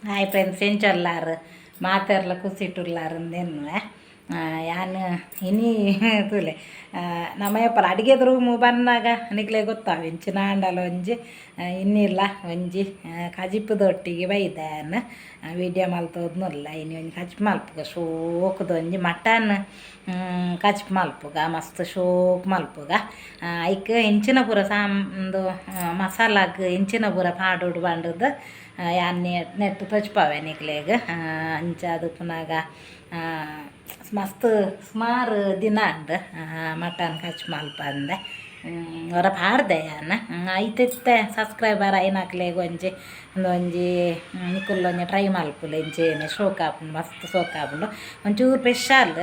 Hi friends, ಎಂಚೊಲ್ಲಾರು ಮಾತೆರ್ಲ ಕುಸಿಟುಲ್ಲಾರು ಅಂದೆನ್ನುವೆ. ಯಾನ್ ಇನಿ ತೂಲೆ ನಮ್ಮ ಯಪ್ಪಲ ಅಡಿಗೆದ ರೂಮು ಬನ್ನಾಗ ನಿಕ್ಲೆ ಗೊತ್ತಾವು ಇಂಚಿನ ಆಂಡಲ ಒಂಜಿ ಇನ್ನಿಲ್ಲ ಒಂಜಿ ಕಜಿಪುದೊಟ್ಟಿಗೆ ಬೈದೆ. ಯಾನ್ ವೀಡಿಯೋ ಮಲ್ತೋದ್ನುಲ್ಲ. ಇನಿ ಒಂಜಿ ಕಜಿಪು ಮಲ್ಪುಗ, ಶೋಕುದ ಒಂಜಿ ಮಟನ್ ಕಜಿಪು ಮಲ್ಪುಗ, ಮಸ್ತ್ ಶೋಕ್ ಮಲ್ಪುಗ. ಐಕ್ ಇಂಚಿನ ಪೂರ ಸಾಂದು ಮಸಾಲಾಗ್ ಇಂಚಿನ ಪೂರ ಪಾಡೋಡು ಪಂಡುದು ಯಾನ್ ನೆಟ್ ತೋಜ್ಪಾವೆ ನಿಕ್ಲೆಗ್. ಅಂಚ ಪುನಾಗ ಮಸ್ತ್ ಸುಮಾರು ದಿನ ಆಂಡ್ ಮಟನ್ ಕಜಿಪು ಮಲ್ಪಂದೆ. ಒರ ಪಾಡ್ದೆ ಯಾನ್. ಐತಿತ್ತೆ ಸಬ್ಸ್ಕ್ರೈಬರ್ ಆಯಿನಕ್ಲೆಗ್ ಒಂಜಿ ಒಂಜಿ ನಿಕುಲು ಒಂಜಿ ಟ್ರೈ ಮಲ್ಪುಲೆ. ಇಂಚೆನೆ ಶೋಕ್ ಆಪುಂಡು, ಮಸ್ತ್ ಶೋಕ್ ಆಪುಂಡು. ಒಂಚೂರು ಸ್ಪೆಷಲ್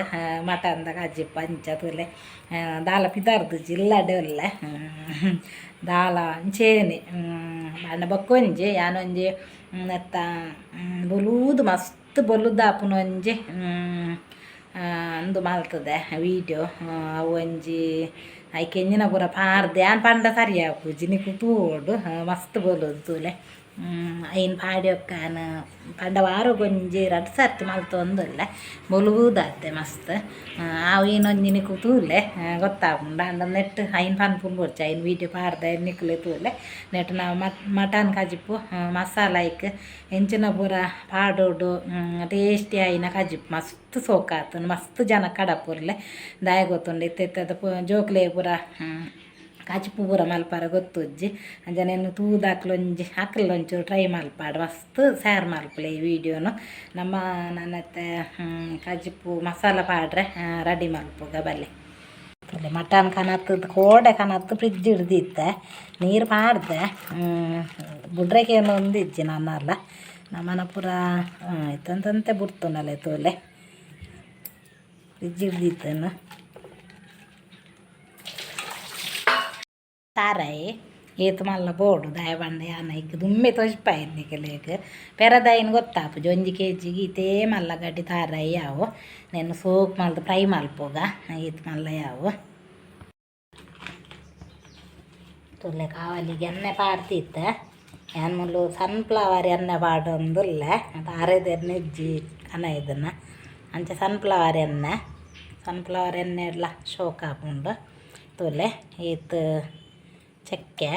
ಮಟನ್ದ ಕಜಿಪು. ಅಂಚ ತೂಲೆ, ದಾಲ ಪಿದಾರ್ದುಜಿ, ಇಲ್ಲಡೆ ಉಲ್ಲೆ. ದಾಲ ಅಂಚೇನೆ ಪಂಡ ಬೊಕ್ಕೊಂಜಿ ಯಾನೊಂಜಿ ನೆತ್ತ ಬೊಲೂದು ಮಸ್ತ್ ಬೊಲುದಾಪುನ ಒಂಜಿ ಅಂದು ಮಲ್ತದೆ ವೀಡಿಯೋ. ಅವು ಒಂಜಿ ಐಕ್ ಎಂಜಿನ ಪೂರ ಪಾಡ್ದೆ ಯಾನ್ ಪಂಡ ಸರಿ ಆಪುಜಿ, ನಿಕ್ಲು ತೂವೊಡು. ಮಸ್ತ್ ಬೊಲುದು ತೂಲೆ. ಐನ್ ಪಾಡ್ಯೊಕ್ಕಾನ್ ಪಂಡ ವಾರಗೊಂಜಿ ರಡ್ಡ್ ಸರ್ತಿ ಮಲ್ತೊಂದುಲ್ಲೆ. ಬೊಲುದಾತೆ ಮಸ್ತ್. ಆವು ಇನ್ನೊಂಜಿ ನಿಕ್ಲು ತೂಲೆ, ಗೊತ್ತಾಪುಂಡು. ಆಂಡ ನೆಟ್ ಐನ್ ಪನ್ಪುನು ಬೊಡ್ಚಿ, ಐನ್ ವೀಡಿಯೋ ಪಾಡ್ದೆ ನಿಕ್ಲೆ ತೂಲೆ. ನೆಟ್ ನಾವು ಮಟನ್ ಕಜಿಪು ಮಸಾಲ ಐಕ್ ಎಂಚಿನ ಪೂರ ಪಾಡೊಡು, ಟೇಸ್ಟಿ ಆಯಿನ ಕಜಿಪು ಮಸ್ತ್ ಸೋಕಾತುಂಡು. ಮಸ್ತ್ ಜನ ಕಡಪುರ್ಲೆ. ದಾಯೆ ಗೊತ್ತುಂಡು, ಇತ್ತೆ ಇತ್ತೆದ ಜೋಕ್ಲೆ ಪೂರ ಕಜಿಪು ಪೂರ ಮಲ್ಪರೆ ಗೊತ್ತುಜ್ಜಿ. ಅಂಚನೆ ತೂದಾಕ್ಲು ಒಂಜಿ ಅಕ್ಲ್ ಒಂಚೂರು ಟ್ರೈ ಮಲ್ಪಾಡು, ಮಸ್ತ್ ಶೇರ್ ಮಲ್ಪುಲೆ ಈ ವೀಡಿಯೋನು. ನಮ್ಮ ನನ್ನತ್ತೆ ಕಜಿಪು ಮಸಾಲ ಪಾಡ್ರೆ ರೆಡಿ ಮಲ್ಪುಗ ಬಲ್ಲೆ. ಮಟನ್ ಕನತ್ತದ ಕೋಡೆ ಕನತ್ತು ಫ್ರಿಜ್ ಹಿಡ್ದಿತ್ತೆ, ನೀರು ಪಾಡ್ದೆ. ಬುಡ್ರೆಗೆ ಒಂದಿಜ್ಜಿ ನನ್ನಲ್ಲ ನಮ್ಮನ ಪೂರ ಇತ್ತಂತಂತೆ ಬುಡ್ತುಂಡಲೆ. ತೋಲೆ, ಫ್ರಿಜ್ ಹಿಡ್ದಿತ್ತೇನು. ತಾರಾಯಿ ಏತ್ ಮಲ್ಲ ಬೋಡು, ದಾಯೆ ಪಂಡ ಯಾನ್ ಐಕ್ ದುಂಬೆ ತೋಜಿಪಾಯೆರ್ ನಿಕಲೆಗ್. ಪೆರದೈನ್ ಗೊತ್ತಾಪುಜಿ, ಒಂಜಿ ಕೆ ಜಿಗ್ ಈತೇ ಮಲ್ಲ ಗಡ್ಡಿ ತಾರಾಯಿ ಯಾವು. ನೆನ್ ಸೋಕ್ ಮಲ್ತ್ ಫ್ರೈ ಮಲ್ಪುಗ, ಈತ್ ಮಲ್ಲ ಯಾವು. ತೂಲೆ, ಕಾವಲಿಗ್ ಎಣ್ಣೆ ಪಾಡ್ದಿತ್ತೆ ಯಾನ್. ಮುಲು ಸನ್ಫ್ಲವರ್ ಎಣ್ಣೆ ಪಾಡೊಂದುಲ್ಲೆ, ತಾರೆದ ಎಣ್ಣೆ ಇಜ್ಜಿ ಕನೈದನ. ಅಂಚ ಸನ್ಫ್ಲವರ್ ಎಣ್ಣೆ, ಸನ್ಫ್ಲವರ್ ಎಣ್ಣೆಡ್ಲ ಶೋಕ್ ಆಪುಂಡು. ತೂಲೆ, ಈತ್ ಚಕ್ಕೆ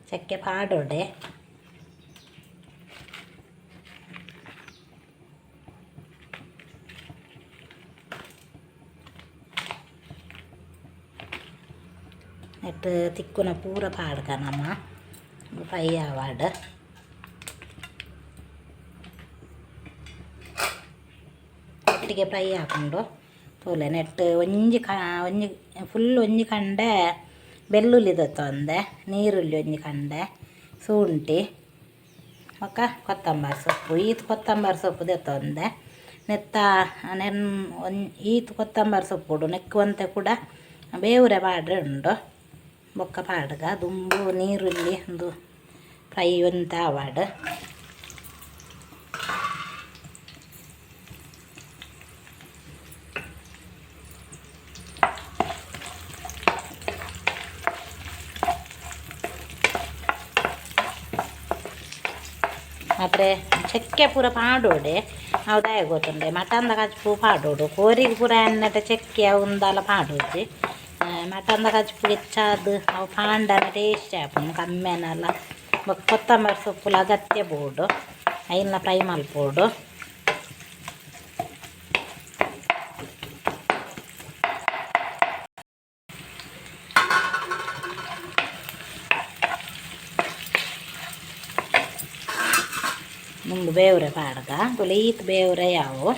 ಚಕ್ಕೆ ಪಾಡೊಡೆ. ನೆಟ್ ತಿಕ್ಕುನ ಪೂರ ಪಾಡ್ಕ ನಮ, ಫ್ರೈ ಆವಡ್. ಒಟ್ಟಿಗೆ ಫ್ರೈ ಆಪುಂಡು. ತೂಲೆ, ನೆಟ್ ಒಂಜಿ ಕ ಒಂಜಿ ಫುಲ್ ಒಂಜಿ ಕಂಡೆ ಬೆಳ್ಳುಳ್ಳಿ ದೆತ್ತೊಂದೆ, ನೀರುಳ್ಳಿ ಒಂಜಿ ಕಂಡೆ, ಶುಂಠಿ ಬೊಕ್ಕ ಕೊತ್ತಂಬರಿ ಸೊಪ್ಪು. ಈತ್ ಕೊತ್ತಂಬರಿ ಸೊಪ್ಪು ದೆತ್ತೊಂದೆ. ನೆತ್ತ ನೆನ್ ಒಂಜಿ ಈತ್ ಕೊತ್ತಂಬರಿ ಸೊಪ್ಪುಡು ನೆಕ್ಕ್ ಒಂತೆ ಕೂಡ ಬೇವುರೆ ಪಾಡ್ರೆ ಉಂಡು. ಬೊಕ್ಕ ಪಾಡ್ಗ ದುಂಬು ನೀರುಳ್ಳಿ ಉಂದು ಫ್ರೈ ಒಂತೆ ಆವಡ್. ಮಾತ್ರೆ ಚಕ್ಕೆ ಪೂರ ಪಾಡೋಡೆ. ಅವು ದಾಯೆ ಗೊತ್ತುಂಡೆ, ಮಟನ್ದ ಕಜ್ಪು ಪಾಡೋಡು. ಕೋರಿಗೆ ಪೂರ ಎಣ್ಣೆಟ ಚಕ್ಕೆ ಅವು ದಾಲ ಪಾಡೊಡ್ಚಿ. ಮಟನ್ದ ಕಜ್ಪು ಹೆಚ್ಚಾದ್ ಅವು ಪಾಂಡನ ಟೇಸ್ಟ್ ಆಪುಂಡು, ಕಮ್ಮೆನಲ. ಬೊಕ್ಕ ಕೊತ್ತಂಬರಿ ಸೊಪ್ಪುಲ ಅಗತ್ಯ ಬೋಡು, ಐನ್ಲ ಫ್ರೈ ಮಲ್ಪೊಡು. ಮುಂದು ಬೇವ್ರೆ ಪಾಡ್ಗ. ತೂಲೆ, ಈತ್ ಬೇವ್ರೆ ಯಾವು.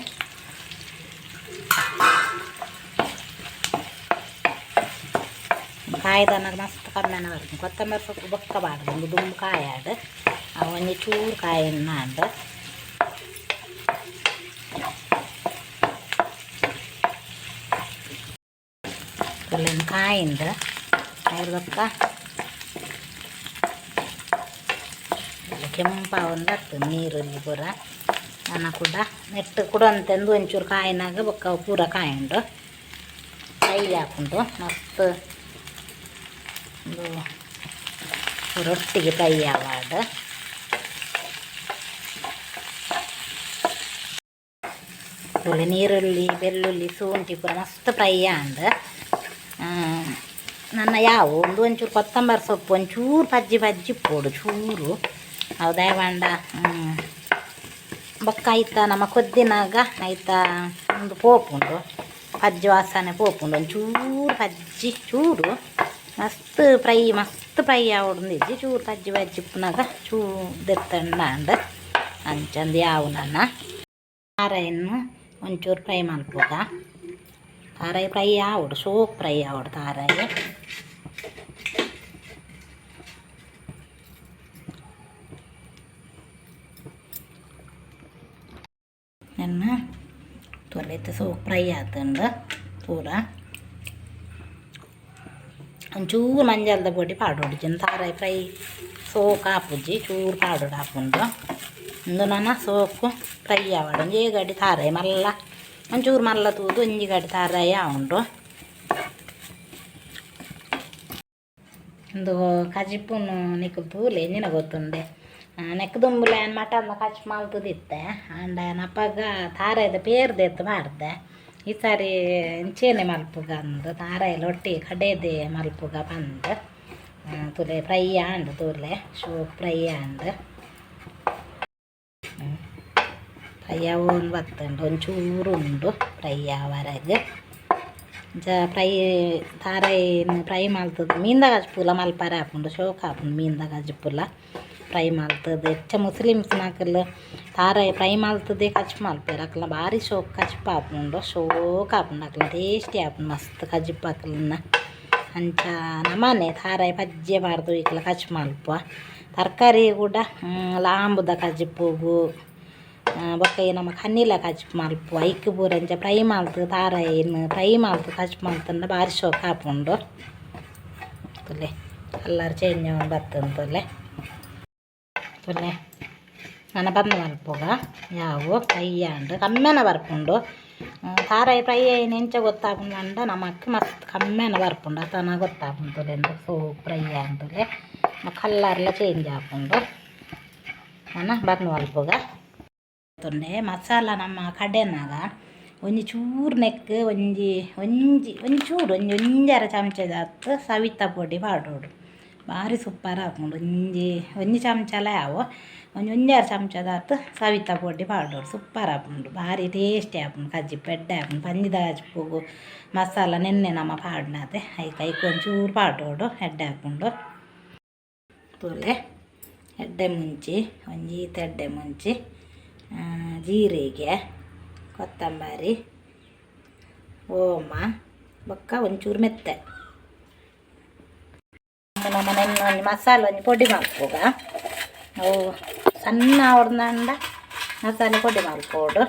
ಕಾಯ್ದನಾಗ ಮಸ್ತ್ ಕಮ್ಮೆನ ಬರ್ಪುಂಡು. ಕೊತ್ತಂಬರಿ ಸೊಪ್ಪು ಬೊಕ್ಕ ಪಾಡ್ದು. ಉಂದು ದುಂಬು ಕಾಯಾಡ್, ಅವು ಒಂಜಿ ಚೂರು ಕಾಯಿನ ಆಂಡ್. ತೂಲೆ, ಕಾಯಿಂಡ್. ಐರ್ದ್ ಬೊಕ್ಕ ಕೆಂಪಾವೊಂದು ನೀರುಳ್ಳಿ ಪೂರ. ನನ ಕೂಡ ನೆಟ್ ಕುಡ ಒಂತೆಂದು ಒಂಚೂರು ಕಾಯಿನಾಗ ಬೊಕ್ಕ ಅವು ಪೂರ ಕಾಯುಂಡು, ಫ್ರೈ ಆಪುಂಡು ಮಸ್ತ್. ಉಂದು ರೊಟ್ಟಿಗೆ ಫ್ರೈ ಆವಾಡು. ತೂಲೆ ನೀರುಳ್ಳಿ ಬೆಳ್ಳುಳ್ಳಿ ಶುಂಠಿ ಪೂರ ಮಸ್ತ್ ಫ್ರೈ ಆಂಡ್. ನನ್ನ ಯಾವ ಒಂದು ಒಂಚೂರು ಕೊತ್ತಂಬರಿ ಸೊಪ್ಪು ಒಂಚೂರು ಪಜ್ಜಿ ಪಜ್ಜಿ ಪೋಡು ಚೂರು ಅವು ದಾಯವಾಂಡ. ಬೊಕ್ಕ ಐತ ನಮ್ಮ ಕೊದ್ದಿನಾಗ ಐತ ಒಂದು ಪೋಪುಂಡು, ಪಜ್ಜಿ ವಾಸನೆ ಪೋಪುಂಡು. ಒಂಚೂರು ಪಜ್ಜಿ ಚೂರು ಮಸ್ತ್ ಫ್ರೈ, ಮಸ್ತ್ ಫ್ರೈ ಆವೊಡೊಂದಿಜ್ಜಿ, ಚೂರು ಪಜ್ಜಿ ಪಜ್ಜಿ ಇಪ್ಪುನಾಗ ಚೂ ದೆತ್ತಂಡ ಅಂಚಂದು ಯಾವು. ನನ್ನ ತಾರಾಯಿನ್ ಒಂಚೂರು ಫ್ರೈ ಮಲ್ಪುಗ. ತಾರಾಯಿ ಫ್ರೈ ಆವೊಡು, ಸೋಕ್ ಫ್ರೈ ಆವೊಡು ತಾರಾಯಿ. ನೆನ್ನ ತೂಲೆ ಇತ್ತೆ ಸೋಕ್ ಫ್ರೈ ಆತುಂಡು ಪೂರ. ಒಂಚೂರು ಮಂಜಲ್ದ ಪೊಡಿ ಪಾಡೊಡು, ಜಿನ ತಾರಾಯಿ ಫ್ರೈ ಸೋಕು ಆಪುಜಿ, ಚೂರು ಪಾಡೊಡು ಆಪುಂಡು. ಉಂದು ನನ ಸೋಕು ಫ್ರೈ ಆವಡ್. ಒಂಜೇ ಗಡಿ ತಾರಾಯಿ ಮಲ್ಲ ಒಂಚೂರು ಮಲ್ಲ ತೂದು ಒಂಜಿ ಗಡಿ ತಾರಾಯಿ ಆವುಂಡು. ಉಂದು ಕಜಿಪುನು ನಿಕುಲು ತೂಲೆ ಎಂಜಿನ ಗೊತ್ತುಂಡೆ. ನೆಕ್ ದುಂಬುಲ ಯಾನ್ ಮಟನ್ ಕಜಿಪು ಮಲ್ತುದಿತ್ತೆ. ಆಂಡ ಯಾನ್ ಅಪಗ ತಾರಾಯಿದ ಪೇರ್ ದೆತ್ತ್ ಪಾಡ್ದೆ. ಈ ಸಾರಿ ಇಂಚೆನೆ ಮಲ್ಪುಗ ಅಂದ್, ತಾರಾಯಿಲ ಒಟ್ಟಿಗೆ ಕಡೆದೆ ಮಲ್ಪುಗ ಪಂದ್. ತೂಲೆ ಫ್ರೈ ಆಂಡ್, ತೂಲೆ ಶೋಕ್ ಫ್ರೈ ಆಂಡ್. ಫ್ರೈ ಆವೊಂದು ಬತ್ತುಂಡು, ಒಂಚೂರು ಉಂಡು ಫ್ರೈ ಆವರೆಗ್. ಇಂಚ ಫ್ರೈ ತಾರಾಯಿನ್ ಫ್ರೈ ಮಲ್ತುದು ಮೀನ್ದ ಕಜಿಪುಲ ಮಲ್ಪರೆ ಆಪುಂಡು, ಶೋಕು ಆಪುಂಡು ಮೀನ್ದ ಕಜಿಪುಲ ಫ್ರೈ ಮಲ್ತುದು. ಹೆಚ್ಚ ಮುಸ್ಲಿಮ್ಸ್ನಕುಲು ತಾರಾಯಿ ಫ್ರೈ ಮಲ್ತುದೇ ಕಜಿಪು ಮಲ್ಪುವೆರ್. ಅಕಲ್ನ ಬಾರಿ ಶೋಕು ಕಜಿಪು ಆಪುಂಡು, ಶೋಕು ಆಪುಂಡು ಅಕಲ್ನ, ಟೇಸ್ಟಿ ಆಪುಂಡು ಮಸ್ತ್ ಕಜಿಪು ಅಕಲ್ನ. ಅಂಚ ನಮನೆ ತಾರಾಯಿ ಪಜ್ಜೆ ಪಾಡ್ದು ಇಕ್ಲ ಕಜಿಪು ಮಲ್ಪುವ. ತರಕಾರಿ ಕೂಡ ಲಾಂಬುದ ಕಜಿಪುಗು ಬೊಕ್ಕ ಈ ನಮ ಕನ್ನಿಲ ಕಜಿಪು ಮಲ್ಪುವ. ಐಕ್ ಪೂರ ಇಂಚ ಫ್ರೈ ಮಲ್ತ್ ತಾರಾಯಿನ್ ಫ್ರೈ ಮಲ್ತ್ ಕಜಿಪು ಮಲ್ತುಂಡ ಬಾರಿ ಶೋಕು ಆಪುಂಡು. ತೂಲೆ ಕಲರ್ ಚೇಂಜ್ ಆವೊಂದು ಬತ್ತುಂಡು ತೂಲೆ. ತೂಲೆ ನನ ಬಂದ್ ಮಲ್ಪುಗ. ಯಾವು ಫ್ರೈ ಆಂಡ್, ಕಮ್ಮೆನ ಬರ್ಪುಂಡು. ತಾರಾಯಿ ಫ್ರೈ ಆಯಿನ ಎಂಚ ಗೊತ್ತಾಪುಂಡು ಪಂಡ ನಮಕ್ ಮಸ್ತ್ ಕಮ್ಮೆನ ಬರ್ಪುಂಡು ಅತನ ಗೊತ್ತಾಪುಂಡು. ತೂಲೆ ಸೋಕು ಫ್ರೈ ಆಂಡ್ ತೂಲೆ, ಕಲರ್ಲ ಚೇಂಜ್ ಆಪುಂಡು. ನನ ಬಂದ್ ಮಲ್ಪುಗ. ತುಂಡೆ ಮಸಾಲ ನಮ್ಮ ಕಡೆನಾಗ ಒಂಜಿ ಚೂರು ನೆಕ್ಕ್ ಒಂಜಿ ಒಂಜಿ ಒಂಚೂರು ಒಂಜಿ ಒಂಜರೆ ಚಮಚದಾತ್ ಸವಿತ ಪೊಡಿ ಪಾಡೊಡು, ಬಾರಿ ಸೂಪರ್ ಆಪುಂಡು. ಒಂಜಿ ಒಂಜಿ ಚಮಚಲ ಯಾವು, ಒಂಜಿ ಒಂಜರೆ ಚಮಚದಾತ್ ಸವಿತ ಪೊಡಿ ಪಾಡೊಡು, ಸೂಪರ್ ಆಪುಂಡು, ಬಾರಿ ಟೇಸ್ಟಿ ಆಪುಂಡು ಕಜಿಪು, ಎಡ್ಡೆ ಆಪುಂಡು. ಪಂಜಿದ ಕಜಿಪುಗು ಮಸಾಲ ನೆನ್ನೆ ನಮ ಪಾಡ್ನತೆ, ಐಕ್ ಐಕ್ ಒಂಚೂರು ಪಾಡೊಡು, ಎಡ್ಡೆ ಆಪುಂಡು. ತೂಲೆ ಎಡ್ಡೆ ಮುಂಚಿ ಒಂಜಿ ಈತ್ ಎಡ್ಡೆ ಮುಂಚಿ, ಜೀರಿಗೆ, ಕೊತ್ತಂಬರಿ, ಓಮ ಬೊಕ್ಕ ಒಂಚೂರು ಮೆತ್ತೆ. ನಮ್ಮ ನೆನ್ನೆ ಒಂಜಿ ಮಸಾಲೆ ಒಂಜಿ ಪೊಡಿ ಮಲ್ಪುಗ. ಅವು ಸಣ್ಣ ಆವೊಡ್ಂಡ ಮಸಾಲೆ ಪೊಡಿ ಮಲ್ಪೊಡು.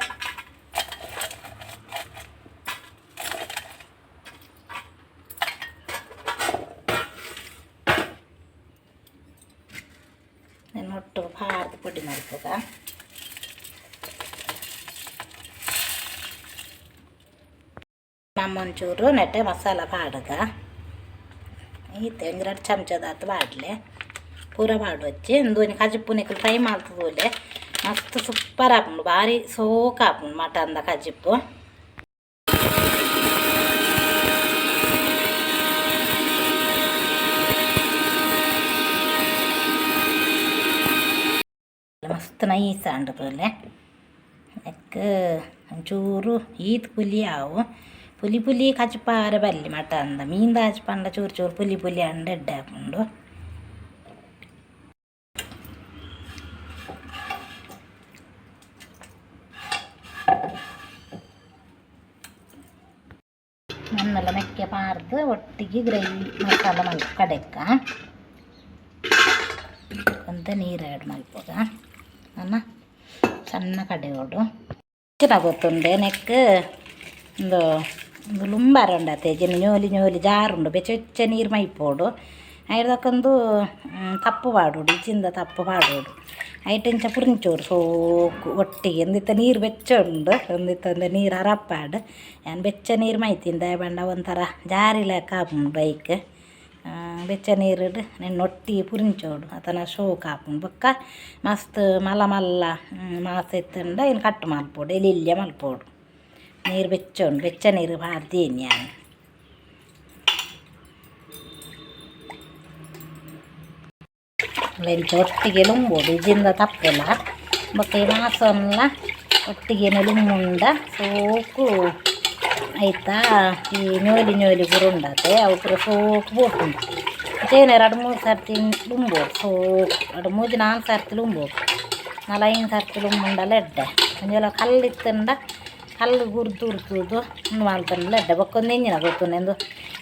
ನೆನ್ ಒಟ್ಟು ಪಾಡ್ದ್ ಪೊಡಿ ಮಲ್ಪುಗ. ನಮ್ಮ ಒಂಚೂರು ನೆಟ್ಟೆ ಮಸಾಲ ಪಾಡುಗ. ಈತೆ ಒಂಜಿ ರಡ್ಡ್ ಚಮಚದಾತ್ ಪಾಡ್ಲೆ, ಪೂರ ಪಾಡೊಚ್ಚಿ. ಉಂದು ಒಂಜಿ ಕಜಿಪು ನಿಕುಲು ಟ್ರೈ ಮಲ್ತ್ ತೂಲೆ, ಮಸ್ತ್ ಸೂಪರ್ ಆಪುಂಡು, ಬಾರಿ ಸೋಕು ಆಪುಂಡು ಮಟನ್ದ ಕಜಿಪು. ಮಸ್ತ್ ನೈಸ್ ಆಂಡ್ ತೂಲೆ. ನೆಕ್ಕ್ ಒಂಚೂರು ಈತ್ ಪುಲಿ ಆವು, ಪುಲಿ ಪುಲಿ ಕಜಿಪು ಆವರೆ ಬಲ್ಲಿ ಮಟನ್ದ. ಮೀನ್ದ ಕಜಿಪು ಆಂಡ ಚೂರು ಚೂರು ಪುಲಿ ಪುಲಿ ಆಂಡ ಎಡ್ಡೆ ಆಪುಂಡು. ಮಣ್ಣೆಲ್ಲ ಮೆಕ್ಕೆ ಪಾರ್ದು ಒಟ್ಟಿಗೆ ಗ್ರೇವಿ ಮಸಾಲ ಮಲ್ಪ ಕಡೆಕ್ಕ ಒಂತೆ ನೀರು ಆ್ಯಡ್ ಮಲ್ಪುಗ. ಅನ್ನ ಸಣ್ಣ ಕಡೆಯೋಡು ಗೊತ್ತುಂಡೆ. ನೆಕ್ ಉಂದು ಉಂದು ಲುಂಬಾರ ಉಂಡತೆ ಜಿನ ñೋಲಿ ñೋಲಿ ಜಾರುಂಡು, ಬೆಚ್ಚ ಬೆಚ್ಚ ನೀರು ಮೈಪೋಡು. ಐಡ್ದಕ್ಕೊಂದು ತಪ್ಪು ಪಾಡೋಡು, ಇಜ್ಜಿಂದ ತಪ್ಪು ಪಾಡೋಡು. ಐಟ್ ಇಂಚ ಪುರಿಂಚೋಡು ಸೋಕು ಒಟ್ಟಿಗೆ. ಒಂದಿತ್ತ ನೀರು ಬೆಚ್ಚ ಉಂಡು, ಒಂದಿತ್ತ ಒಂದು ನೀರು ಹರಪ್ಪಾಡು. ಯಾನ್ ಬೆಚ್ಚ ನೀರು ಮೈತಿಂದ ಬಂಡ ಒಂಥರ ಜಾರಿ ಲೆಕ್ಕ ಆಪುಂಡು ಐಕ್. ಬೆಚ್ಚ ನೀರುಡು ನೆನ್ನ್ ಒಟ್ಟಿಗೆ ಪುರಿಂಚೋಡು ಅತನ ಶೋಕು ಆಪುಂಡು ಬೊಕ್ಕ ಮಸ್ತ್ ಮಲ್ಲ ಮಲ್ಲ ಮಾಸ ಇತ್ತುಂಡ ಐನ್ ಕಟ್ ಮಲ್ಪೊಡು ಎಲ್ಯ ಮಲ್ಪೊಡು ನೀರು ಬೆಚ್ಚ ಉಂಡು ಬೆಚ್ಚ ನೀರು ಪಾಡ್ದೀನಿ ಯಾನ್. ಇಂಚ ಒಟ್ಟಿಗೆ ಲುಂಬೋಡು ಇಜ್ಜಿಂದ ತಪ್ಪುಲ ಬೊಕ್ಕ ಈ ಮಾಸನ್ಲ ಒಟ್ಟಿಗೆ ಲುಂಬುಂಡ ಸೋಕು ಐತ ಈ ñೋಲಿ ñೋಲಿ ಪೂರ ಉಂಡತೆ ಅವು ಪೂರ ಸೋಕು ಪೋಪುಂಡು ಅಂಚೆನೆ ರಡ್ಡ್ ಮೂಜಿ ಸರ್ತಿ ಲುಂಬೋಡು ಸೋಕು ರಡ್ಡ್ ಮೂಜಿ ನಾಲ್ ಸರ್ತಿ ಲುಂಬೋಡು ನಾಲ್ ಐನ್ ಸರ್ತಿ ಲುಂಬುಂಡಲ ಎಡ್ಡೆ ಒಂಜಿ ಕಲ್ಲು ಇತ್ತುಂಡ ಕಲ್ಲು ಗುರ್ದು ಉರ್ತುದು ಉಂದು ಮಲ್ತುಂಡಲ ಎಡ್ಡೆ ಬೊಕ್ಕ ಉಂದು ಎಂಚಿನ ಗೊತ್ತುಂಡು ಇಂದು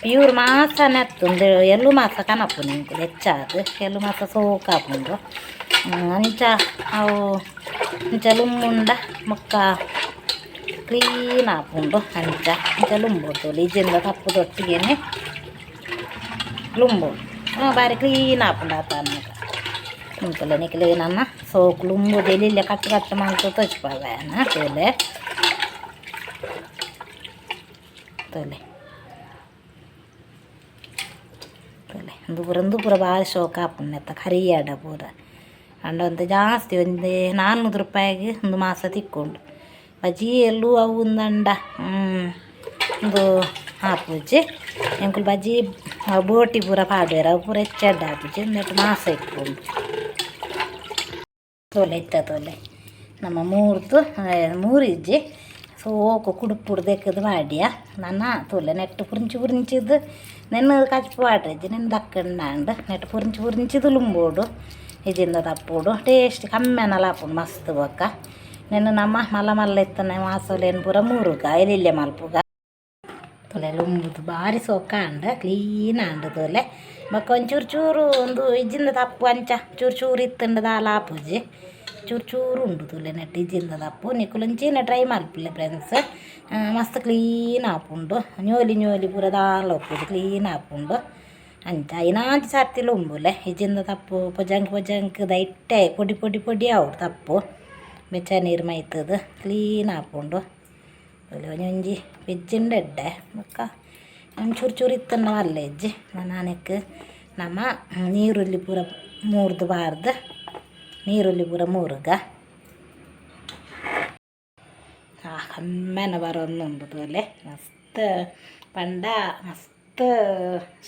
ಪ್ಯೂರ್ ಮಾಸನೆ ಅತ್ತ್ ಉಂದು ಎಲ್ಲು ಮಾಸ ಕನಪುನಿ ಎಂಕುಲು ಹೆಚ್ಚಾದ್ ಎಲ್ಲು ಮಾಸ ಸೋಕಾಪುಂಡು ಅಂಚ ಅವು ಇಂಚ ಲುಂಬುಂಡ ಬೊಕ್ಕ ಕ್ಲೀನ್ ಆಪುಂಡು ಅಂಚ ಅಂಚ ಲುಂಬೊಡು ಇಜ್ಜಿಂಡ ತಪ್ಪುದೊಟ್ಟಿಗೆನೆ ಲುಂಬೊಡು ಬಾರಿ ಕ್ಲೀನ್ ಆಪುಂಡು ಆತನಗ ತೂಲೆ ನಿಕಲೆಗ್ ನನ ಸೋಕು ಲುಂಬುದು ಎಲ್ಯ ಕಟ್ ಕಟ್ ಮಲ್ತ್ ತೋಜಿಪಾವೆ ಯಾನ್ ತೂಲೆ ತೂಲೆ ತೂಲೆ ಉಂದು ಪೂರ ಉಂದು ಪೂರ ಬಾರಿ ಶೋಕು ಆಪುಂಡು ನೆತ್ತ ಕರಿಯಡ ಪೂರ ಆಂಡ ಒಂತೆ ಜಾಸ್ತಿ ಒಂಜಿ ನಾನ್ನೂರು ರೂಪಾಯಿಗ್ ಉಂದು ಮಾಸ ತಿಕ್ಕುಂಡು ಬಜೀ ಎಲ್ಲು ಅವು ಉಂದಂಡ ಉಂದು ಆಪುಜಿ ಎಂಕುಲು ಬಜೀ ಬೋಟಿ ಪೂರ ಪಾಡುವೆರ್ ಅವು ಪೂರ ಹೆಚ್ಚ ಎಡ್ಡೆ ಆಪುಜಿ ಉಂದೆಟ್ ಮಾಸ ಇಪ್ಪುಂಡು. ತೂಲೆ ಇತ್ತೆ ತೂಲೆ ನಮ ಮೂರ್ದು ಮೂರಿಜ್ಜಿ ಸೋಕು ಕುಡುಪುಡು ದೆಕ್ಕುದು ಪಾಡ್ಯ ನನ ತೂಲೆ ನೆಟ್ ಪುರಿಂಚಿ ಪುರಿಂಚಿದ್ ನೆನ್ನ್ ಕಜ್ಪು ಪಾಡ್ರೆಜ್ಜಿ ನೆನ್ನ್ ದಕ್ಕಂಡಾಂಡ್ ನೆಟ್ ಪುರಿಂಚಿ ಪುರಿಂಚಿದ್ ಲುಂಬೋಡು ಇಜ್ಜಿಂಡ ತಪ್ಪೊಡು ಟೇಸ್ಟ್ ಕಮ್ಮೆನಲ ಆಪುಂಡು ಮಸ್ತ್ ಬೊಕ್ಕ ನೆನ್ನ್ ನಮ ಮಲ್ಲ ಮಲ್ಲ ಇತ್ತಿನ ಮಾಸೊಲೆನ್ ಪೂರ ಮೂರುಗ ಎಲ್ಯ ಮಲ್ಪುಗ. ತೂಲೆ ಲುಂಬುದು ಬಾರಿ ಸೋಕಾಂಡ್ ಕ್ಲೀನ್ ಆಂಡ್ ತೂಲೆ ಬೊಕ್ಕ ಒಂಚೂರು ಚೂರು ಉಂದು ಇಜ್ಜಿಂದ ತಪ್ಪು ಅಂಚ ಚೂರು ಚೂರು ಇತ್ತುಂಡ ದಾಲ ಆಪುಜಿ ಚೂರು ಚೂರು ಉಂಡು ತೂಲೆ ನೆಟ್ ಇಜ್ಜಿಂದ ತಪ್ಪು ನಿಕುಲು ಒಂಚಿನ ಟ್ರೈ ಮಲ್ಪುಲೆ ಫ್ರೆಂಡ್ಸ್ ಮಸ್ತ್ ಕ್ಲೀನ್ ಆಪುಂಡು ñೋಲಿ ñೋಲಿ ಪೂರ ದಾಲ ಉಪ್ಪುಜಿ ಕ್ಲೀನ್ ಆಪುಂಡು ಅಂಚ ಐನಾಂಜಿ ಸರ್ತಿ ಲುಂಬುಲೆ ಇಜ್ಜಿಂದ ತಪ್ಪು ಪೊಜಂಕ್ ಪೊಜಂಕ್ ದೈಟೆ ಪೊಡಿ ಪೊಡಿ ಪೊಡಿ ಆವೊಡು ತಪ್ಪು ಬೆಚ್ಚ ನೀರು ಮೈತುದು ಕ್ಲೀನ್ ಆಪುಂಡು ಒಂಜಿ ವೆಜ್ಜಿಂಡ ಎಡ್ಡೆ ಬೊಕ್ಕ ಒಂಚೂರು ಚೂರು ಇತ್ತುಂಡ ಮಲ್ಲ ಇಜ್ಜಿ ನನ ನಮ ನೀರುಳ್ಳಿ ಪೂರ ಮೂರ್ದು ಪಾಡ್ದ್ ನೀರುಳ್ಳಿ ಪೂರ ಮೂರುಗ ಕಮ್ಮೆನ ಬರೊಂದುಂಡು ತೂಲೆ ಮಸ್ತ್ ಪಂಡ ಮಸ್ತ್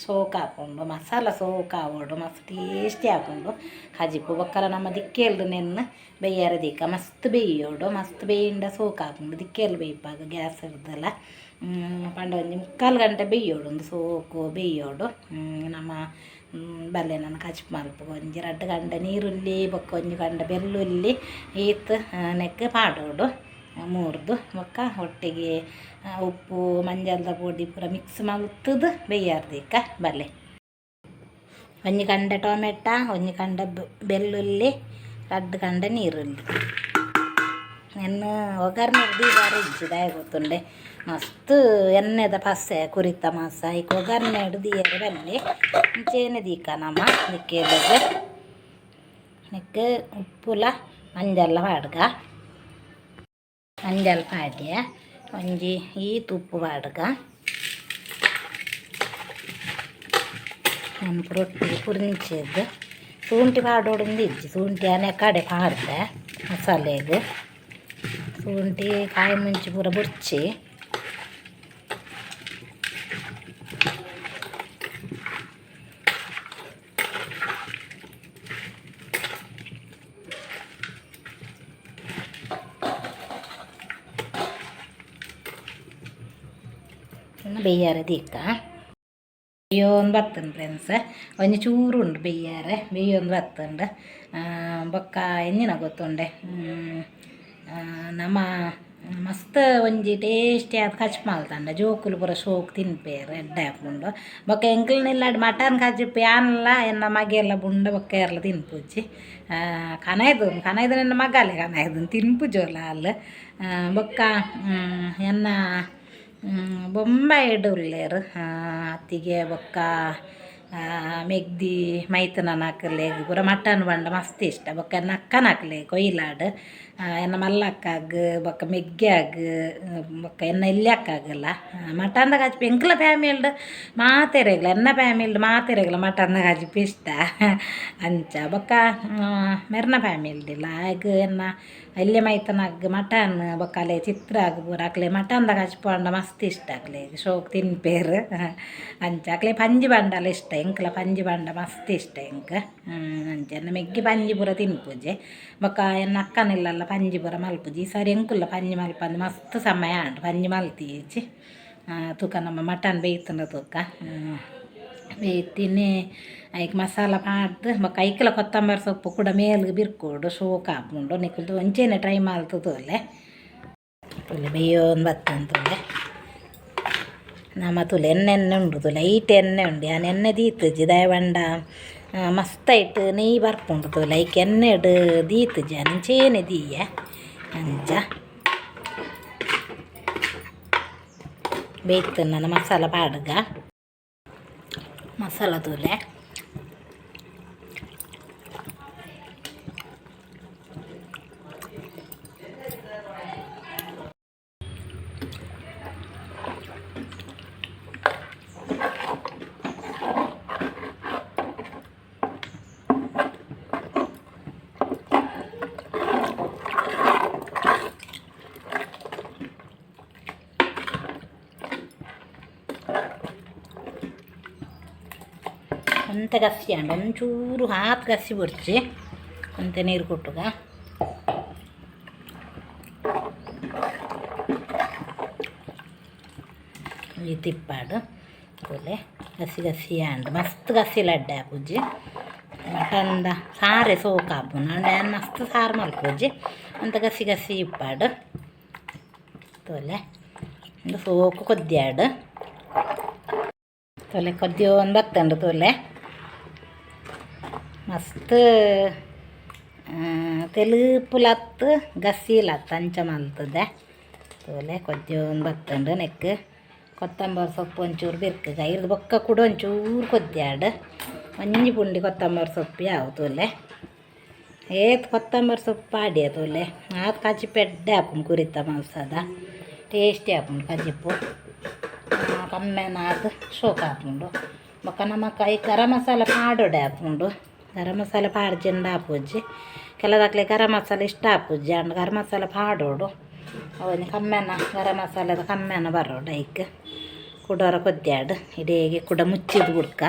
ಸೋಕು ಆಪುಂಡು ಮಸಾಲ ಸೋಕು ಆವೊಡು ಮಸ್ತ್ ಟೇಸ್ಟಿ ಆಪುಂಡು ಕಜಿಪು ಬೊಕ್ಕಲ ನಮ ದಿಕ್ಕೆಲ್ಡ್ ನೆನ್ನ್ ಬೆಯ್ಯರೆ ದೀಕ ಮಸ್ತ್ ಬೆಯ್ಯೋಡು ಮಸ್ತ್ ಬೆಯ್ಯಿಂಡ ಸೋಕು ಆಪುಂಡು ದಿಕ್ಕೆಲ್ ಬೆಯ್ಪಾಗ ಗ್ಯಾಸ್ ಡ್ದಲ ಪಂಡ ಒಂಜಿ ಮುಕ್ಕಾಲು ಗಂಟೆ ಬೆಯ್ಯೋಡು ಉಂದು ಸೋಕು ಬೆಯ್ಯೋಡು ನಮ ಬಲ್ಲೆ ನನ ಕಜಿಪು ಮಲ್ಪುಗ ಒಂಜಿ ರಡ್ಡ್ ಗಂಟೆ ನೀರುಳ್ಳಿ ಬೊಕ್ಕ ಒಂಜಿ ಗಂಟೆ ಬೆಳ್ಳುಳ್ಳಿ ಈತ್ ನೆಕ್ಕ್ ಪಾಡೊಡು ಮೂರ್ದು ಬೊಕ್ಕ ಒಟ್ಟಿಗೆ ಉಪ್ಪು ಮಂಜಲ್ದ ಪೊಡಿ ಪೂರ ಮಿಕ್ಸ್ ಮಲ್ತುದು ಬೆಯ್ಯರೆ ದೀಕ ಬಲ್ಲೆ ಒಂಜಿ ಕಂಡೆ ಟೊಮೆಟ ಒಂಜಿ ಕಂಡೆ ಬೆಳ್ಳುಳ್ಳಿ ರಡ್ಡ್ ಕಂಡೆ ನೀರುಳ್ಳಿ ನೆನ್ನ್ ಒಗ್ಗರ್ಣೆ ದೀವರೆ ಇಜ್ಜಿ ದಾಯೆ ಗೊತ್ತುಂಡೆ ಮಸ್ತ್ ಎಣ್ಣೆದ ಪಸೆ ಕುರಿತ ಮಾಸ ಐಕ್ ಒಗ್ಗರ್ಣೆಡ್ ದೀಯರೆ ಬಲ್ಲಿ ಅಂಚೆನೆ ದೀಕ ನಮ ದಿಕ್ಕೆಲ್ಗ್ ನೆಕ್ಕ್ ಉಪ್ಪುಲ ಮಂಜಲ್ಲ ಪಾಡ್ಗ ಮಂಜಲ್ ಪಾಡ್ಯ ಒಂಜಿ ಈತ್ ಉಪ್ಪು ಪಾಡ್ಗ ನೆನ್ ಪೂರ ಒಟ್ಟಿಗೆ ಪುರಿಂಚಿದ್ ಶುಂಠಿ ಪಾಡೊಡುಂದು ಇಜ್ಜಿ ಶುಂಠಿ ಆನೆ ಕಡೆ ಪಾಡ್ದೆ ಮಸಾಲೆಗ್ ಶುಂಠಿ ಕಾಯಿ ಮುಂಚಿ ಪೂರ ಬೊರ್ಚಿ. ಬೆಯ್ಯರೆ ದೀಕ ಬೆಯ್ಯೊಂದು ಬತ್ತುಂಡು ಫ್ರೆಂಡ್ಸ್ ಒಂಜಿ ಚೂರು ಉಂಡು ಬೆಯ್ಯರೆ ಬೆಯ್ಯೊಂದು ಬತ್ತುಂಡು ಬೊಕ್ಕ ಎಂಚಿನ ಗೊತ್ತುಂಡೆ ನಮ ಮಸ್ತ್ ಒಂಜಿ ಟೇಸ್ಟಿ ಆದ್ ಕಜ್ಪು ಮಲ್ತಂಡ ಜೋಕುಲು ಪೂರ ಶೋಕು ತಿನ್ಪೆರ್ ಎಡ್ಡೆ ಆಪುಂಡು ಬೊಕ್ಕ ಎಂಕಲ್ನ ಇಲ್ಲಡ್ ಮಟನ್ ಕಜಿಪು ಯಾನ್ಲ ಎನ್ನ ಮಗೆಲ್ಲ ಬುಂಡ ಬೊಕ್ಕ ಏರ್ಲ ತಿನ್ಪುಜಿ ಕನೈದು ಕನೈದು ಎನ್ನ ಮಗಲೆ ಕನೈದು ತಿನ್ಪುಜೋಲ ಆಲ್ ಬೊಕ್ಕ ಎನ್ನ ಬೊಂಬಾಯಿಡ್ ಉಲ್ಲೆರ್ ಅತ್ತಿಗೆ ಬೊಕ್ಕ ಮೆಗ್ದಿ ಮೈತುನನಕುಲೆಗ್ ಪೂರ ಮಟನ್ ಪಂಡ ಮಸ್ತ್ ಇಷ್ಟ. ಬೊಕ್ಕ ಎನ್ನ ಅಕ್ಕನಕುಲೆಗ್ ಕೊಯ್ಲಾಡ್ ಎನ್ನ ಮಲ್ಲಕ್ಕಾಗ್ ಬೊಕ್ಕ ಮೆಗ್ಗ್ಯಾಗ್ ಬೊಕ್ಕ ಎನ್ನ ಎಲ್ಯಕ್ಕಗ್ಲ ಮಟನ್ದ ಕಜಿಪು ಎಂಕ್ಲ ಫ್ಯಾಮಿಲಿಡ್ ಮಾತೆರೆಗ್ಲ ಎನ್ನ ಫ್ಯಾಮಿಲಿಡ್ ಮಾತೆರೆಗ್ಲ ಮಟನ್ದ ಕಜಿಪು ಇಷ್ಟ. ಅಂಚ ಬೊಕ್ಕ ಮೆರ್ನ ಫ್ಯಾಮಿಲಿಡಿಲ್ಲ ಆಯಗ್ ಎನ್ನ ಎಲ್ಯ ಮೈತನಗ್ ಮಟನ್ ಬೊಕ್ಕ ಅಲೆ ಚಿತ್ರಾಗ್ ಪೂರ ಅಕ್ಲೆ ಮಟನ್ದ ಕಜಿಪು ಪಂಡ ಮಸ್ತ್ ಇಷ್ಟ ಅಕ್ಲೆಗ್ ಶೋಕ್ ತಿನ್ಪೇರು. ಅಂಚ ಅಕ್ಲೆ ಪಂಜಿ ಪಂಡಲ ಇಷ್ಟ ಎಂಕ್ಲ ಪಂಜಿ ಪಂಡ ಮಸ್ತ್ ಇಷ್ಟ ಎಂಕ್. ಅಂಚ ಎನ್ನ ಮೆಗ್ಗಿ ಪಂಜಿ ಪೂರ ತಿನ್ಪುಜೆ ಬೊಕ್ಕ ಎನ್ನ ಅಕ್ಕನಿಲ್ಲಲ್ಲ ಪಂಜಿ ಪೂರ ಮಲ್ಪುಜಿ. ಈ ಸಾರಿ ಎಂಕುಲ್ಲ ಪಂಜಿ ಮಲ್ಪಂದು ಮಸ್ತ್ ಸಮಯ ಆಂಡ್ ಪಂಜಿ ಮಲ್ತೀಜಿ. ತೂಕ ನಮ್ಮ ಮಟನ್ ಬೇಯ್ತುಂಡ ತೂಕ ಬೇಯ್ತಿನಿ ಐಕ್ ಮಸಾಲ ಪಾಡ್ದು ಬೊಕ್ಕ ಐಕ್ಲ ಕೊತ್ತಂಬರಿ ಸೊಪ್ಪು ಕೂಡ ಮೇಲ್ಗ್ ಬಿರ್ಕೋಡು ಶೋಕ್ ಆಪುಂಡು. ನಿಕುಲ್ದು ಒಂಚೇನೆ ಟ್ರೈ ಮಲ್ತ್ ತೂಲೆ. ತೂಲೆ ಬೇಯೋಂದು ಬತ್ತುಂಡು ತೂಲೆ. ನಮ ತೂಲೆ ಎಣ್ಣೆ ಎಣ್ಣೆ ಉಂಡು ತೂಲೆ ಐಟ್ ಎಣ್ಣೆ ಉಂಡು ಯಾನ್ ಎಣ್ಣೆ ದೀತುಜಿ ದಾಯೆ ಪಂಡ ಮಸ್ತ್ ಐಟ್ ನೆಯ್ಯಿ ಬರ್ಪುಂಡು ತೂಲೆ ಐಕ್ ಎಣ್ಣೆಡ್ ದೀತುಜಿ ಯಾನ್ ಇಂಚೇನೆ ದೀಯೆ. ಅಂಚ ಬೇಯ್ತು ನನ ಮಸಾಲ ಪಾಡುಗ ಮಸಾಲ ತೂಲೆ. ಒಂತೆ ಗಸಿ ಆಂಡ ಒಂಚೂರು ಆತ್ ಗಸಿ ಬೊರ್ಚಿ ಒಂತೆ ನೀರು ಕೊಟ್ಟುಗ. ಈ ತಿಪ್ಪಾಡು ತೂಲೆ ಗಸಿ ಗಸಿ ಆಂಡ್ ಮಸ್ತ್ ಗಸಿ ಲಡ್ಡೆ ಆಪುಜಿ. ಮಟನ್ದ ಸಾರೆ ಸೋಕ್ ಆಪುಂಡು ಆಂಡ ಯಾನ್ ಮಸ್ತ್ ಸಾರು ಮಲ್ಪುಜಿ ಒಂತೆ ಗಸಿ ಗಸಿ ಇಪ್ಪಾಡು ತೂಲೆ. ಉಂದು ಸೋಕು ಕೊದ್ಯಾಡು ತೂಲೆ ಕೊದ್ಯೋಂದು ಬತ್ತುಂಡು ತೂಲೆ. ಮಸ್ತ್ ತೆಲುಪುಲತ್ತು ಗಸಿಲತ್ತು ಅಂಚ ಮಲ್ತದೆ ತೂಲೆ ಕೊದ್ಯೋಂದು ಬತ್ತುಂಡು. ನೆಕ್ಕ್ ಕೊತ್ತಂಬರಿ ಸೊಪ್ಪು ಒಂಚೂರು ಬಿರ್ಕುಗ ಇರ್ದ್ ಬೊಕ್ಕ ಕುಡ ಒಂಚೂರು ಕೊದ್ಯಾಡು ಒಂಜಿ ಪುಂಡಿ ಕೊತ್ತಂಬರಿ ಸೊಪ್ಪು ಯಾವು ತೂಲೆ. ಏತ್ ಕೊತ್ತಂಬರಿ ಸೊಪ್ಪು ಪಾಡ್ಯ ತೂಲೆ ಆತ್ ಕಜಿಪು ಎಡ್ಡೆ ಆಪುಂಡು ಕುರಿತ ಮಾಂಸದ ಟೇಸ್ಟಿ ಆಪುಂಡು ಕಜಿಪು ಕಮ್ಮೆನಾದ್ ಶೋಕ್ ಆಪುಂಡು. ಬೊಕ್ಕ ನಮಕ್ ಐಕ್ ಗರಂ ಮಸಾಲ ಪಾಡೊಡೆ ಆಪುಂಡು. ಗರಂ ಮಸಾಲ ಪಾಡ್ಜಿಂಡ ಆಪುಜಿ ಕೆಲದಕ್ಲೆಗ್ ಗರಂ ಮಸಾಲ ಇಷ್ಟ ಆಪುಜಿ ಆಂಡ ಗರಂ ಮಸಾಲ ಪಾಡೊಡು ಅವು ಕಮ್ಮೆನ ಗರಂ ಮಸಾಲದ ಕಮ್ಮೆನ ಬರೋಡು ಐಕ್ ಕುಡೊರ ಕೊದ್ಯಾಡು ಇಡೀ ಕುಡ ಮುಚ್ಚಿದ್ ಬುಡ್ಕ.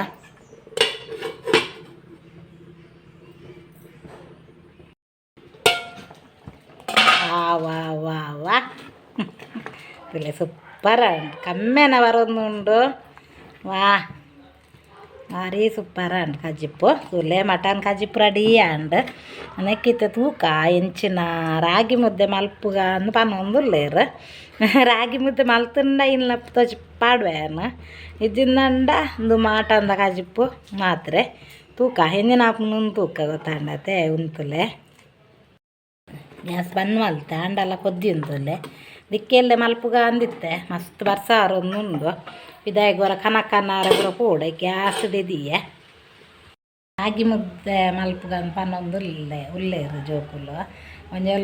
ವಾ ವಾ ವಾ ವಾ ತೂಲೆ ಸೂಪರ್ ಆಂಡ್ ಕಮ್ಮೆನ ಬರೊಂದುಂಡು. ವಾ ಭಾರಿ ಸೂಪರ್ ಆಂಡ್ ಕಜಿಪು ತೂಲೆ ಮಟನ್ ಕಜಿಪು ರೆಡಿ ಆಂಡ್. ನೆಕ್ಕಿತ್ತೆ ತೂಕ ಎಂಚಿನ ರಾಗಿ ಮುದ್ದೆ ಮಲ್ಪುಗ ಅಂದ್ ಪನೊಂದುಲ್ಲೆರ್. ರಾಗಿ ಮುದ್ದೆ ಮಲ್ತುಂಡ ಇನ್ಲ ತೋಜಿ ಪಾಡುವೆ ಯಾನ್ ಇಜ್ಜಿಂದಂಡ ಉಂದು ಮಟನ್ದ ಕಜಿಪು ಮಾತ್ರೆ ತೂಕ ಎಂಚಿನ ಆಪುಂಡು ತೂಕ ಗೊತ್ತಾಂಡತೆ ಉಂತುಲೆ. ಗ್ಯಾಸ್ ಬಂದ್ ಮಲ್ತೆ ಆಂಡಲ ಕೊದ್ದಿ ಉಂತುಲೆ ದಿಕ್ಕೆಲ್ಲೆ ಮಲ್ಪುಗ ಅಂದಿತ್ತೆ ಮಸ್ತ್ ಬರ್ಸ ಉಂಡು ಪಿದಾಯಿಗ್ ಒರ ಕನಕನಾರ ಪೂರ ಪೋಡು ಗ್ಯಾಸ್ ದೀಯೆ. ರಾಗಿ ಮುದ್ದೆ ಮಲ್ಪುಗ ಪನೊಂದುಲ್ಲೆ ಉಲ್ಲೆರ್ ಜೋಕುಲು ಒಂಜಿ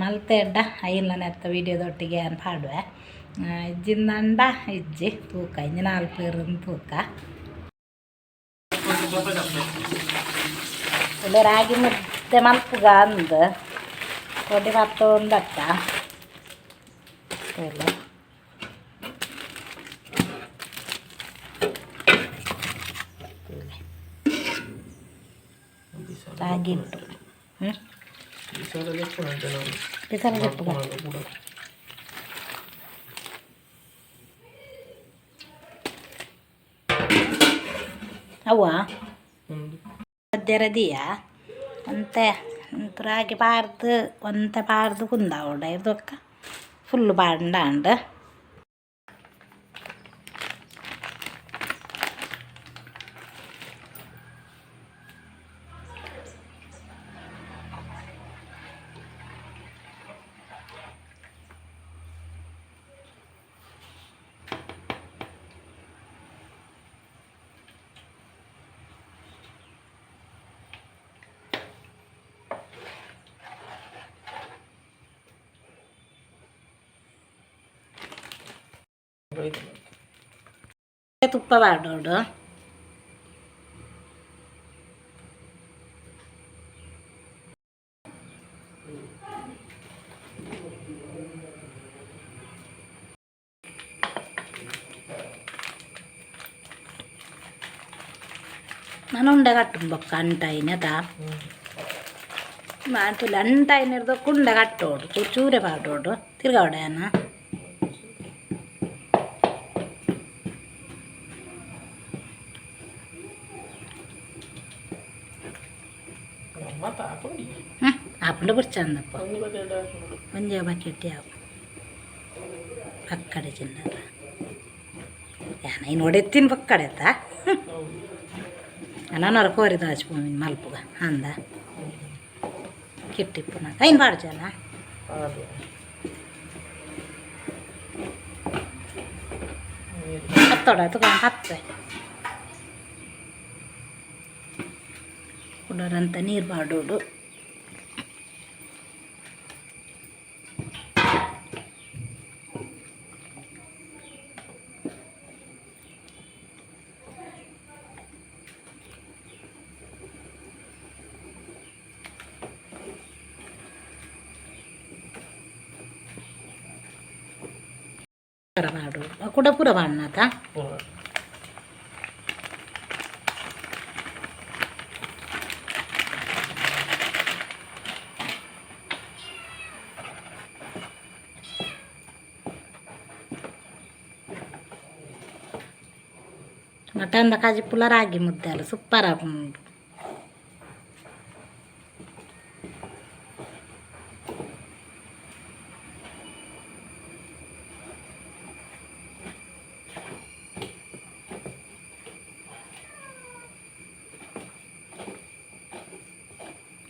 ಮಲ್ತೆಡ್ಡ ಐನ್ಲ ನೆತ್ತ ವೀಡಿಯೋದೊಟ್ಟಿಗೆ ಯಾನ್ ಪಾಡುವೆ ಇಜ್ಜಿಂದಂಡ ಇಜ್ಜಿ ತೂಕ ಇಂಜಿನ ಅಲ್ಪೇರು ತೂಕ. ಉಲ್ಲೆ ರಾಗಿ ಮುದ್ದೆ ಮಲ್ಪುಗ ಅಂದ್ ಕೊಡಿ ಪತ್ತೊಂದತ್ತ ತೂಲೆ. ರಾಗಿ ಹಿಟ್ಟು ಬಿಸಲ ದೆಪ್ಪುಗ ಅವ್ವ ಮಧ್ಯರದಿಯ ಒಂತೆ ರಾಗಿ ಪಾಡ್ದು ಒಂತೆ ಪಾಡ್ದು ಕುಂದಾವೊಡು ಐರ್ದ್ ಫುಲ್ಲು ಪಾಡ್ಂಡ. ತುಪ್ಪ ಪಾಡೋಡು. ನನ ಉಂಡೆ ಕಟ್ಟುಂಡು ಬೊಕ್ಕ ಅಂಟಾಯಿನದ ಮಾತುಲೆ ಅಂಟಾಯಿನಿರ್ದು ಕುಂಡೆ ಕಟ್ಟೋಡು, ಚೂರು ಚೂರೆ ಪಾಡೋಡು ತಿರ್ಗಾವಡೆನ. ಮತ್ತ ಹಾಕೊಂಡಿ. ಹ್ಞೂ, ಆಪುಂಡು ಬುರ್ಚಂದಪ್ಪ. ಒಂದು ಬಕೆಟ್ ಹಾಕೊಂಡು. ಒಂಜೆ ಬಕೆಟ್ ಯಾವ ಪಕ್ಕಡೆ ಚಿನ್ನದ ಯಾನ ಇನ್ನು ಒಡೆತ್ತಿನ ಪಕ್ಕಡೆ ಆಯ್ತಾ? ಹೌದು. ನಾನು ಕೋರಿ ದಾಚು ಮಲ್ಪುಗ ಅಂದ ಕಿಟ್ಟಿಪ್ಪುನ ಐನ್ ಬಾಡು ಜನ. ಅದು ಹತ್ತೋಡ ತಗೋ ಹತ್ತೆ ಕುಡೋರಂತ ನೀರು ಬಾಡೋಡು. ಪೂರ ಬಾಡೋಡು ಕುಡ ಪೂರ ಬಾಡ್ನಾತ. ಪೂರ. ಮಟನ್ದ ಕಾಜಿಪುಲ ರಾಗಿ ಮುದ್ದೆ ಅಲ್ಲ ಸೂಪರ್ ಆಪುಂಡು.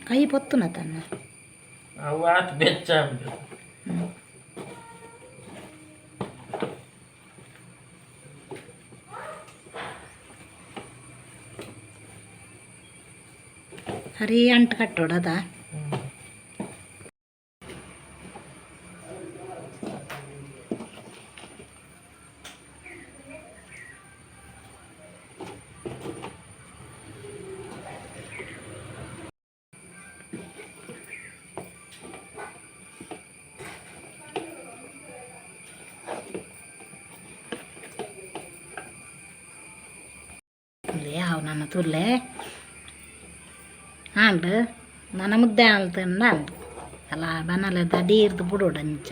ಕೈ ಪೊತ್ತುನ ತನ್ನ. ಅವು ಆತು ಬೆಚ್ಚ ಆಗುದು. ಸರಿ ಅಂಟು ಕಟ್ಟೋಡದ. ಹ್ಮ್. ತುಲೆ ಅವು ನನ್ನ ತುಲೆ ಆಂಡ್ ನನ್ನ ಮುದ್ದೆ ಆಲ್ತಂಡ ಅಂದು ಅಲ್ಲ ಬನಲೆ ದಡೀರ್ದು ಬುಡೋಡು ಅಂಚ.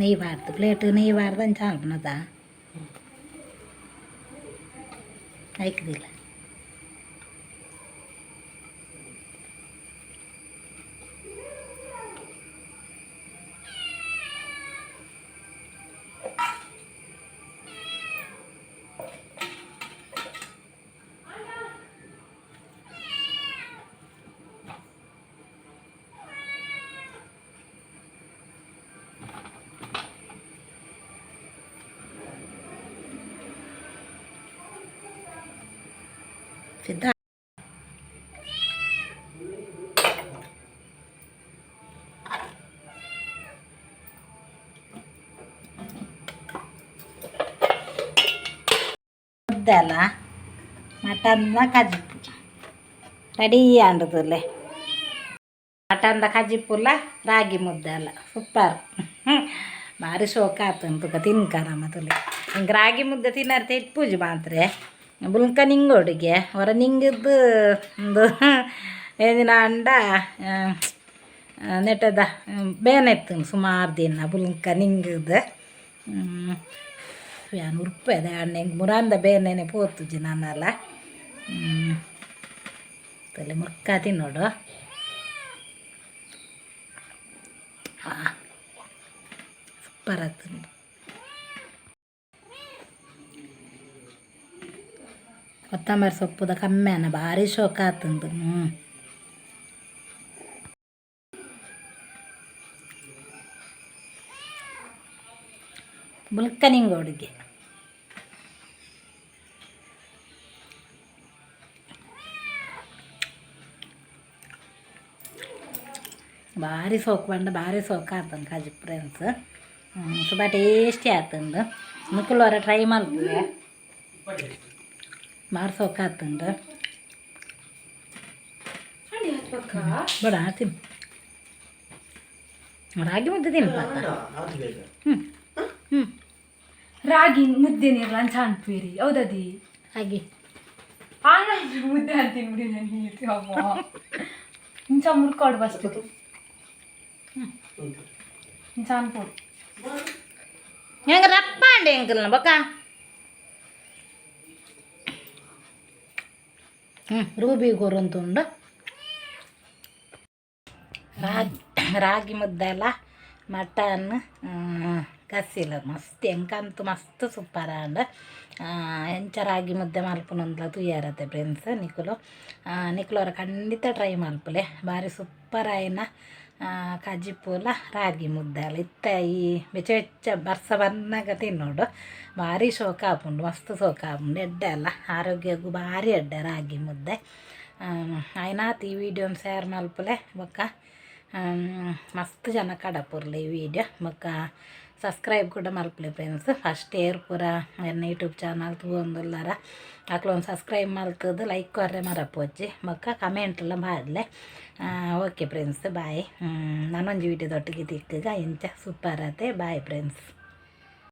ನೆಯ್ಯಿ ಬಾರ್ದು ಪ್ಲೇಟ್ ನೆಯ್ಯಿ ಬಾರ್ದು ಅಂಚ ಆಲ್ಪನದ ಐಕ್ದಿಲ್ಲ. ಸಿದ್ಧ ಮುದ್ದೆ ಅಲ್ಲ ಮಟನ್ನ ಕಜಿಪ್ಪು ರೆಡಿ ಆಂಡದಲ್ಲೇ. ಮಟನ್ದ ಕಜಿಪ್ಪುಲ ರಾಗಿ ಮುದ್ದೆ ಅಲ್ಲ ಸೂಪರ್. ಭಾರಿ ಶೋಕ ಆತಂತುಕ ತಿನ್ಕಾರ ಮತ್ತಲ್ಲಿ ಹಿಂಗೆ ರಾಗಿ ಮುದ್ದೆ ತಿನ್ನಾರ ಇಪ್ಪುಜಿ ಮಾತ್ರೆ ಬುಲ್ಕ ನಿಂಗೋಡಿಗೆ ಹೊರ ನಿಂಗಿದ್ದು ಒಂದು ಏದಿನ ಅಂಡ ನೆಟ್ಟದ ಬೇನೆತ್ತು ಸುಮಾರು ದಿನ ಬುಲ್ಕ ನಿಂಗಿದ್ದು ಯಾನ್ ಉರ್ಪೆದ ಅಣ್ಣ ಮುರಾಂದ ಬೇನೆನೆ ಪೋತುಜಿ ನಾನಲ್ಲ ತಲೆ ಮುರ್ಕ ತಿನ್ನೋಡು. ಸೂಪರ್ ಆತುಂಡು. ಕೊತ್ತಂಬರಿ ಸೊಪ್ಪುದ ಕಮ್ಮೆನ ಭಾರಿ ಶೋಕ ಆತುಂಡು. ಹ್ಞೂ. ಬುಲ್ಕನಿಂಗೋಡುಗೆ. ಭಾರಿ ಸೋಕು ಪಂಡ ಭಾರಿ ಸೋಕು ಆತಂದು ಕಜಿಪು ಫ್ರೆಂಡ್ಸ್. ತುಂಬ ಟೇಸ್ಟಿ ಆತುಂಡು. ನಿಕುಲು ಒರ ಟ್ರೈ ಮಲ್ಪುಲೆ. ಭಾರಿ ಸೋಕು ಆತುಂಡು. ಬೇಡ, ತಿನ್ನು. ರಾಗಿ ಮುದ್ದೆ ತಿನ್ಪಾತ. ಹ್ಞೂ ಹ್ಞೂ. ರಾಗಿ ಮುದ್ದೆ ನೀರು ಅಂಚ ಅನ್ಪೀರಿ ಹೌದದಿ? ರಾಗಿ. ಆನ ಮುದ್ದೆ ಅಂತೀನಿ ಬಿಡಿ ನಾನು. ಇಂಚ ಮುರ್ಕೋಡು ಫಸ್ಟ್, ಇಂಚ ಅನ್ಪೋಡು. ಹೆಂಗೆ ರಪ್ಪ ಅಂಡೆ ಎಂಕಲ್ನ ಬೊಕ್ಕ. ಹ್ಞೂ, ರೂಬಿ ಕೊರೊಂತುಂಡು. ರಾಗಿ ರಾಗಿ ಮುದ್ದೆ ಅಲ್ಲ, ಮಟನ್ ಗಸಿಲ ಮಸ್ತ್. ಎಂಕಂತು ಮಸ್ತ್ ಸೂಪರ್ ಆಂಡ್. ಎಂಚ ರಾಗಿ ಮುದ್ದೆ ಮಲ್ಪುನಂದ್ಲ ತೂಯರತೆ ಫ್ರೆಂಡ್ಸ್. ನಿಕುಲು ನಿಕುಲು ಅವರ ಖಂಡಿತ ಟ್ರೈ ಮಲ್ಪುಲೆ. ಬಾರಿ ಸೂಪರ್ ಆಯಿನ ಕಜಿಪುಲ ರಾಗಿ ಮುದ್ದೆ ಅಲ್ಲ. ಇತ್ತ ಈ ಬೆಚ್ಚ ಬೆಚ್ಚ ಬರ್ಸ ಬನ್ನಾಗ ತಿನ್ನೋಡು ಭಾರಿ ಶೋಕ ಆಪುಂಡು, ಮಸ್ತ್ ಶೋಕ ಆಪುಂಡು. ಎಡ್ಡೆ ಅಲ್ಲ, ಆರೋಗ್ಯಕ್ಕೂ ಭಾರಿ ಎಡ್ಡೆ ರಾಗಿ ಮುದ್ದೆ. ಆಯ್ನಾತ್ ಈ ವಿಡಿಯೋನ ಶೇರ್ ಮಲ್ಪುಲೆ. ಬೊಕ್ಕ ಮಸ್ತ್ ಜನ ಕಡಪುರ್ಲೆ ಈ ವಿಡಿಯೋ. ಬೊಕ್ಕ ಸಬ್ಸ್ಕ್ರೈಬ್ ಕೂಡ ಮಲ್ಪುಲೆ ಫ್ರೆಂಡ್ಸ್. ಫಸ್ಟ್ ಏರ್ ಪೂರ ಎನ್ನ ಯೂಟ್ಯೂಬ್ ಚಾನಲ್ ತೂವೊಂದುಲ್ಲಾರ ಅಕ್ಲು ಒಂದು ಸಬ್ಸ್ಕ್ರೈಬ್ ಮಲ್ತದ್ದು ಲೈಕ್ ಕೊರ್ರೆ ಮರಪೊಚ್ಚಿ. ಬೊಕ್ಕ ಕಮೆಂಟ್ ಎಲ್ಲ ಪಾಡ್ಲೆ. Okay friends, bye. ನಾನೊಂಜಿ ವಿಡಿಯೋದೊಟ್ಟಿಗೆ ತಿಕ್ಕುಗ. ಇಂಚ ಸೂಪರ್ ಆತೆ. Bye friends.